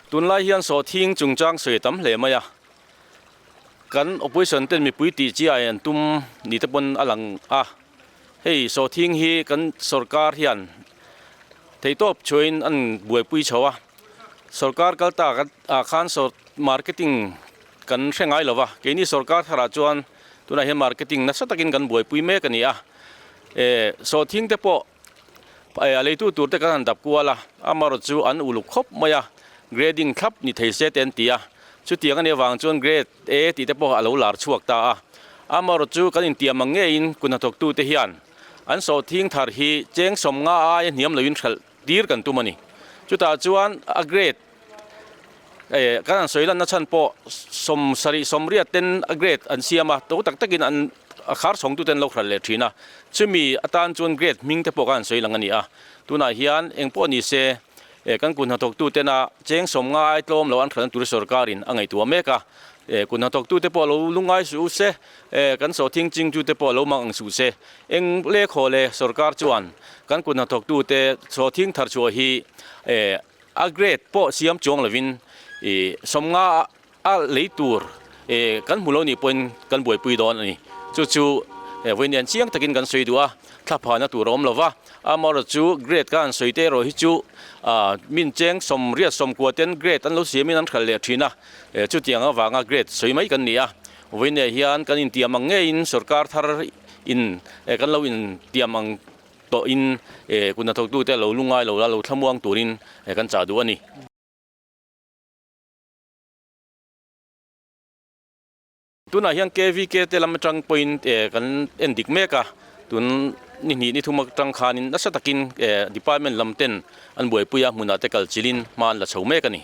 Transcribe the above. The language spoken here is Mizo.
Tunlai hian sawhthing chungchang sawi a tam hle mai a, kan opposition ten mipui tih chi ai an tum ni te pawn a lang a, hei sawhthing hi kan sorkar hian theihtawp chhuahin an buaipui chho a, sorkar kal tak ah khan marketing kan hre ngai lo va, keini sorkar tharah chuan tunah hian marketing nasa takin kan buaipui mek a ni a, sawhthing te pawh. A leitu tur te kan han dap kual a, amarawh chu an uluk khawp mai a, grading thlap ni thei se te an ti a, chutiang a nih avang chuan grade A tih te pawh a lo lar chhuak ta a, amarawh chu kan intiam ang ngeiin kut hnathawktu te hian an sawhthing thar hi cheng 50 aia hniam loin hralh tir kan tum a ni. Chutah chuan a grade kan han sawi lanna chhan pawh 70 80 ten a grade an siam a, to tak takin an a khar chhawngtute an lo hralh leh thin a, chumi atan chuan grade hming te pawh kha an sawi lang a ni a, tunah hian eng pawh ni se kan kut hnathawktu tena cheng 50 ai tlawm lo an hralhna tur sorkarin a ngaihtuah mek a, kut hnathawktute pawh lo lungngai suh u se, kan sawhthing chingtute pawh lo mang ang suh se, eng lehkhaw le sorkar chuan kan kut hnathawktute sawhthing thar chhuah hi A grade pawh siam chuang lovin ih 50 a lei tur ih kan hmu lo nih pawhin kan buaipui dawn a ni. Chu chu vawiin chiang takin kan sawi duh a, thlaphana tur a awm lo va. Amaherawhchu chu grade ka han sawi te erawh hi chu ah min cheng 80 90 ten grade an lo siamin an hralh leh thin a, chutiang avanga grade sawi mai kan ni a. Vawiin hian kan intiam ang ngeiin sorkar thar in kan lo intiam ang Tawhin kut hnathawktute lo lungngai lo la lo thlamuang turin kan chah duh a ni. Tunah hian KVK te lam atang pawhin kan en dik mek a, tun ni hnih ni thum atang khanin nasa takin department lam ten an buaipui a, hmunah te kal chilhin hma an la chho mek a ni.